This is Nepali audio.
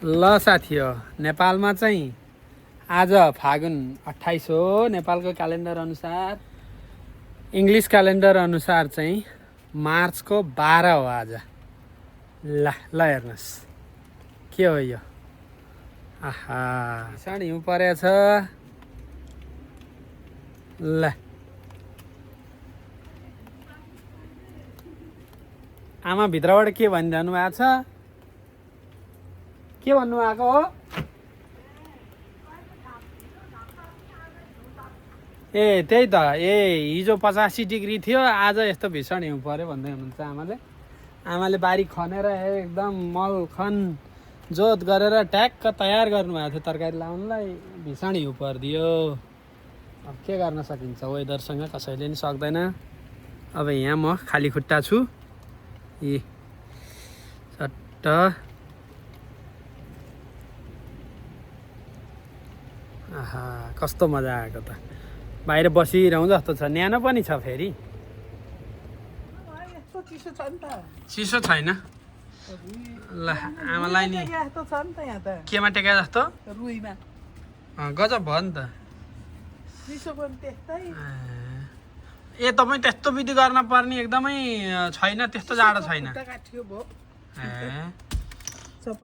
ल साथी हो नेपालमा चाहिँ आज फागुन 28 हो नेपालको क्यालेन्डर अनुसार इङ्ग्लिस क्यालेन्डर अनुसार चाहिँ मार्चको 12 हो आज। ल ल हेर्नुहोस् के हो यो। आहा भीषण हिउँ परेछ। ल आमा भित्रबाट के भनिरहनु भएको छ? के भन्नुभएको हो? ए त्यही त हिजो 85 डिग्री थियो, आज यस्तो भीषण हिउँ पर्यो भन्दै हुनुहुन्छ आमाले। आमाले बारी खनेर एकदम मल खन जोत गरेर ट्याक्क तयार गर्नुभएको थियो तरकारी लाउनुलाई। भीषण हिउँ परिदियो। अब के गर्न सकिन्छ, वेदरसँग कसैले नि सक्दैन। अब यहाँ म खाली खुट्टा छु। ए चट्ट आहा कस्तो मजा आएको त। बाहिर बसिरहँ जस्तो छ। न्यानो पनि छ फेरि। चिसो छैन। ल आमालाई नि केमा टेका जस्तो गजब भयो नि त। ए तपाईँ त्यस्तो विधि गर्न पर्ने एकदमै छैन, त्यस्तो जाडो छैन। ए